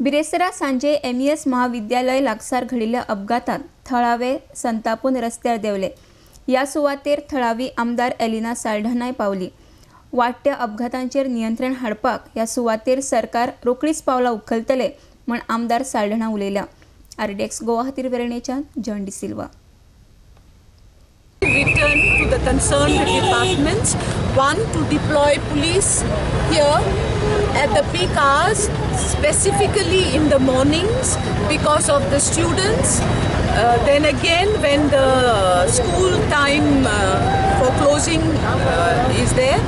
बिरेस्तारा सांजे एमईएस महाविद्यालय लागसार घडिल्ल्या अपघातांत थळावे संतापून रस्त्यार देंवले. ह्या सुवातेर थळावी आमदार एलिना साल्ढाणाय पावली. वाडट्या अपघातांचेर नियंत्रण हाडपाक ह्या सुवातेर सरकार रोखडीच पावलां उखलतले म्हण आमदार साल्ढाणा उलयल्या. आरडीएक्स गोवा खातीर वेर्णेच्यान John D'Silva. Written to the concerned departments, one to deploy police here at the peak hours, specifically in the mornings because of the students. Then again when the school time for closing is there,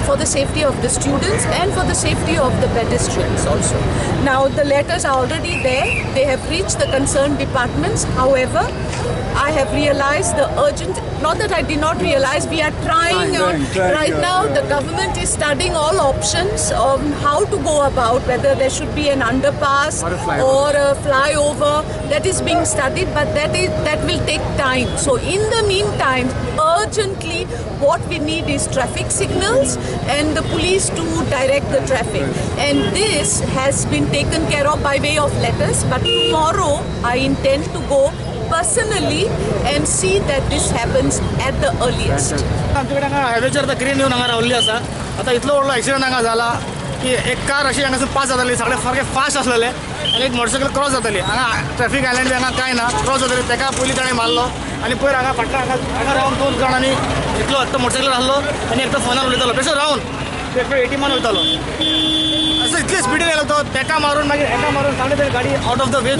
for the safety of the students and for the safety of the pedestrians also. Now the letters are already there, they have reached the concerned departments. However, I have realized the urgent, not that I did not realize, we are trying right now. The government is studying all options on how to go about, whether there should be an underpass or a flyover. That is being studied, but that will take time. So in the meantime, urgently what we need is traffic signals and the police to direct the traffic. And this has been taken care of by way of letters, but tomorrow I intend to go personally and see that this happens at the earliest. आमच्याकडे हांगा हायवेचेर आतां crane येवन हांगा रावल्ली आसा. आतां इतलो व्हडलो एक्सिडंट हांगा जाला की एक कार अशी हांगासून पास जाताली, सगळे सारके फास्ट आसलेले आनी एक मोटरसायकल क्रॉस जाताली. हांगा ट्रॅफिक आयलँड बी हांगा कांय ना, क्रॉस जाताली, ताका पयलीं ताणें मारलो आनी पयर हांगा फाटल्यान हांगा रावन दोन जाणांनी एकलो एकटो मोटरसायकल आसलो आनी एकटो फोनार उलयतालो, बेश्टो रावन एकटो एटीएमान वयतालो. असो इतले स्पिडीन येयलो तो, ताका मारून मागीर एका मारून ताणें ते गाडी आउट ऑफ the way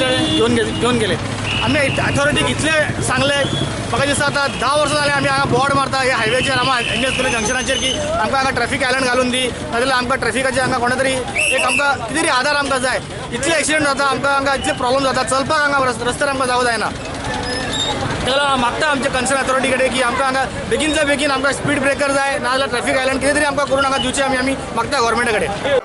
घेवन गेले. आमी अथॉरिटीक इतले सांगले, म्हाका दिसता आतां 10 वर्सां जालीं आमी हांगा बोर्ड मारता ह्या हायवेचेर, आमी एम एस जंक्शनाचेर की आमकां हांगा ट्रॅफिक आयलँड घालून दी, नाजाल्यार आमकां ट्रॅफिकाचेर हांगा कोणा तरी एक आमकां कितें तरी आदार आमकां जाय. इतले एक्सिडंट जाता आमकां, हांगा इतले प्रॉब्लम जाता, चलपाक हांगा रस्त्यार आमकां जावं जायना. ताका लागून हांव मागता आमच्या कन्सर्न अथॉरिटी कडेन की आमकां हांगा बेगीनच्या बेगीन आमकां स्पीड ब्रेकर जाय, नाजाल्यार ट्रॅफिक आयलँड कितें तरी आमकां करून हांगा दिवचें आमी मागता गव्हर्मेंटा कडेन.